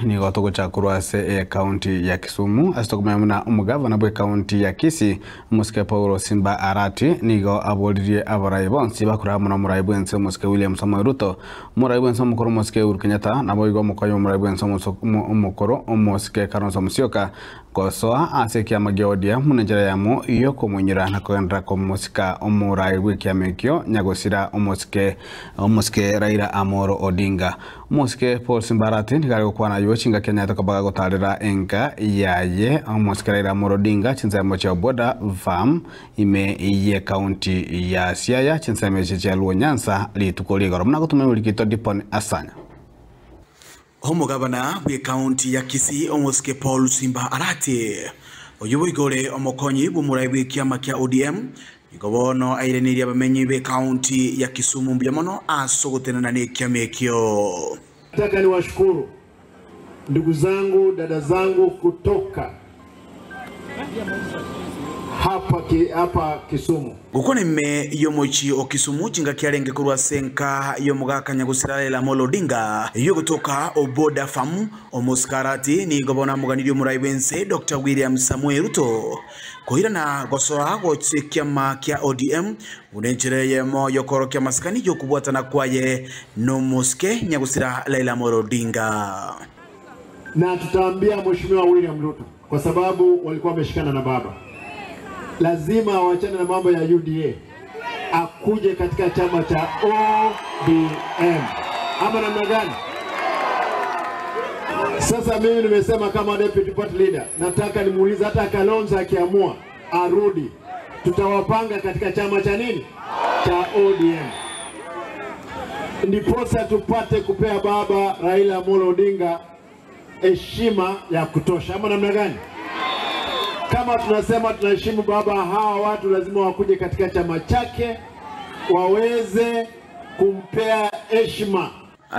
Nigo togocha korwa ase ekaunti ya Kisumu ase tokomanya buna omogavana bw'ekaunti ya Kisii omosike Paulo Simba Arati nigo aboririe abarai bonsi bakore amo na omorai bwense omosike William Samoei Ruto, omorai bwense omokoro omosike Uhuru Kenyatta naboigo omokonyi bw'omorai bwense omokoro omosike Kalonzo Musyoka gosoa ase ekiama gia ODM buna enchera eyemo y'okomoinyora na kogenderera komosika omorai bw'ekiama ekio nyagosira omosike omosike Raila Amolo Odinga. Omosike Paul Simbarati nigo are gokwana ayio chingaki anyarete koba gagotarera enka yaye omosike Raila Amolo Odinga chinsemo chia Oboda Farm ime y'ekaunti ya Siaya chinsemo echi chia Luo Nyanza rituko rigoro buna gotuma emorikito Dipon Asanya. Omogabana bw'ekaunti ya Kisii omosike Paul Simba Arati, oyio boigo ore omokonyi bw'omorai bw'ekiama kia ODM, nigo bono airaneirie abamenyi b'ekaunti ya Kisumu mbuya mono ase ogotenena n'ekiama ekio. Nataka niwashukuru ndugu zangu, dada zangu kutoka hapa, ki, hapa Kisumu. Gokwana ime y'omochie o Kisumu chingaki arenge korwa ase enka y'omogaka Nyagusira Raila Amolo Odinga eyio egotoka Oboda Farm, Omosikarati nigo bono amoganirie omorai bw'ense Doctor William Samoei Ruto koirana gosoa gochia ekiama kia ODM buna enchera eyemo y'okoorokia amasikani y'okobwatana kwaye nomosike Nyagusira Raila Amolo Odinga. Na tutaambia Mheshimiwa William Ruto kwa sababu walikuwa wameshikana na baba, lazima awachane na mambo ya UDA, akuje katika chama cha ODM ama namna gani? Sasa mimi nimesema kama deputy party leader, nataka nimuulize hata Kalonzo akiamua arudi, tutawapanga katika chama cha nini cha ODM, ndiposa tupate kupea baba Raila Amolo Odinga heshima ya kutosha, ama namna gani? Kama tunasema tunaheshimu baba, hawa watu lazima wakuje katika chama chake waweze kumpea heshima.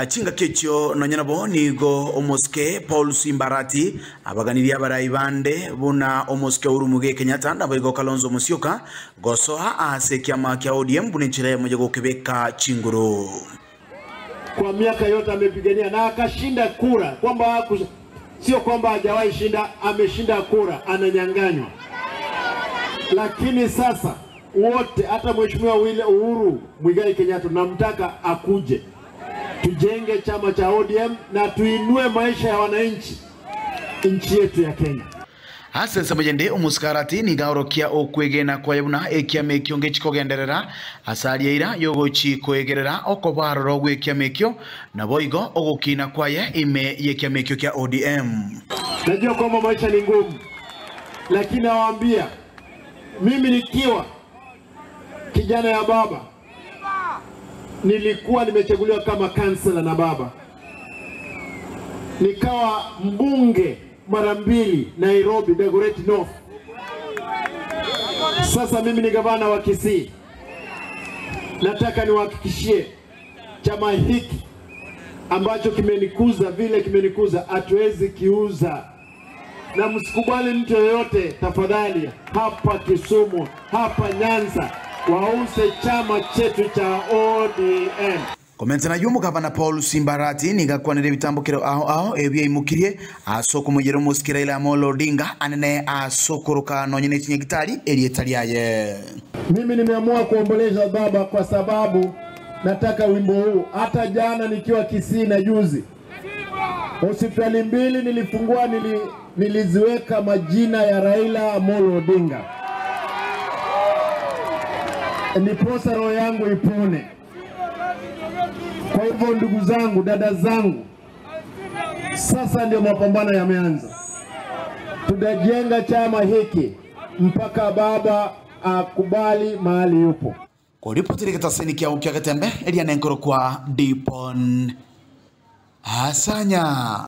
Chingaki echio nonya nabo nigo omosike Paul Simbarati abaganirie abarai bande buna omosike Uhuru Muigai Kenyatta naboigo Kalonzo Musyoka gosoa ase ekiama kia ODM buna enchera eyemo yogokebeka chinguru. Kwa miaka yote amepigania na akashinda kura, kwamba sio kwamba hajawahi shinda, ameshinda kura, ananyang'anywa. Lakini sasa wote, hata Mheshimiwa Uhuru Muigai Kenyatta tunamtaka akuje tujenge chama cha ODM na tuinue maisha ya wananchi nchi yetu ya Kenya. Ase ensemo eyende omosikarati nigo aorokia okwegena kwaye buna ekiama ekio ngechikogenderera ase aria eira yogochi koegerera okoba aroro gw'ekiama ekio naboigo ogokina kwaye ime y'ekiama ekio kia ODM. Najua kwamba maisha ni ngumu, lakini nawaambia mimi nikiwa kijana ya baba nilikuwa nimechaguliwa kama kansela na baba, nikawa mbunge mara mbili Nairobi, Dagoretti North. Sasa mimi ni gavana wa Kisii. Nataka niwahakikishie chama hiki ambacho kimenikuza vile kimenikuza, hatuwezi kiuza, na msikubali mtu yoyote tafadhali, hapa Kisumu, hapa Nyanza, wause chama chetu cha ODM. Komentana ayio omogabana Paul Simbarati nigo akwanire ebitambokero ao ao ebio aimokirie ase okomoyera omosike Raila Amolo Odinga anene ase okoroka nonye ne chinyagitari erieta riaye. Mimi nimeamua kuomboleza baba kwa sababu nataka wimbo huu. Hata jana nikiwa Kisii na juzi, hospitali mbili nilifungua, niliziweka majina ya Raila Amolo Odinga, ndiposa roho yangu ipone. Kwa hivyo ndugu zangu, dada zangu, sasa ndio mapambano yameanza. Tutajenga chama hiki mpaka baba akubali mahali yupo. Koripotire getaseni kiao kia Getembe, eria nenkoro kwa Dipon Asanya.